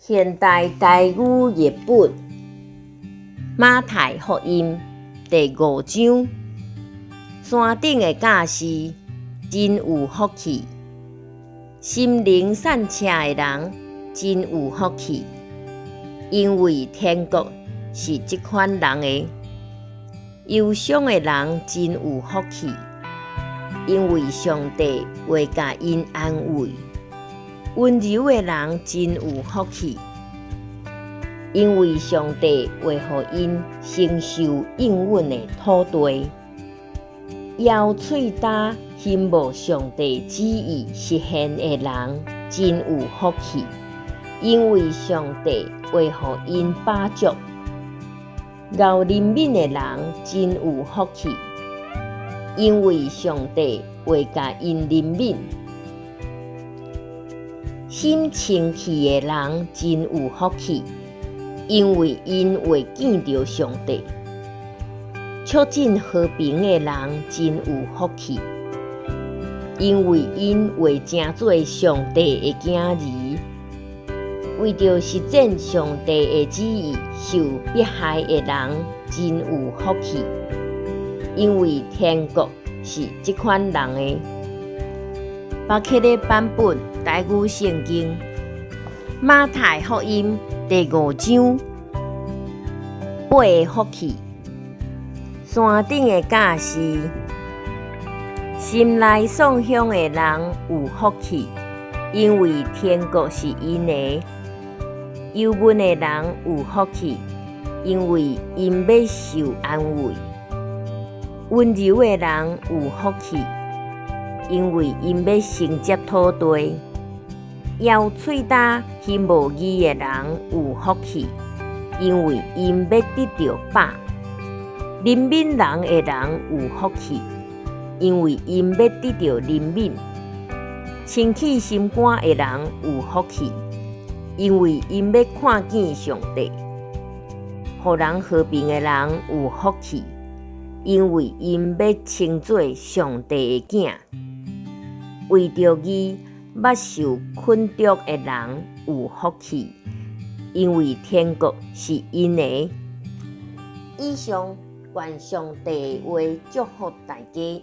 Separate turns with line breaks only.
現代台語譯本，馬太福音第五章，山頂的教示真有福氣，心靈散赤的人真有福氣，因為天國是這款人的。憂傷的人真有福氣，因為上帝會共𪜶安慰。溫柔的人真有福氣，因為上帝會予𪜶承受應允的土地。枵喙焦欣慕上帝旨意實現的人真有福氣，因為上帝會予𪜶飽足。厚憐憫的人真有福氣，因為上帝會共𪜶憐憫。心清氣的人真有福氣，因為𪜶會見著上帝。促進和平的人真有福氣，因為𪜶會成做上帝的囝兒。為著實踐上帝的旨意受迫害的人真有福氣，因為天國是這款人的。巴克禮版本台語聖經，馬太福音第五章，八个福氣，山頂的教示，心內喪鄉的人有福氣，因為天國是𪜶的。憂悶的人有福氣，因為𪜶欲受安慰。溫柔的人有福氣，因為𪜶欲承接土地。枵喙焦欣慕義的人有福氣，因為𪜶欲得著飽。憐憫人的人有福氣，因為𪜶欲得著憐憫。清氣心肝的人有福氣，因為𪜶欲看見上帝。予人和平的人有福氣，因為𪜶欲稱做上帝的囝。為著義捌受捆束的人有福氣，因為天國是𪜶的。以上，願上帝的話祝福大家。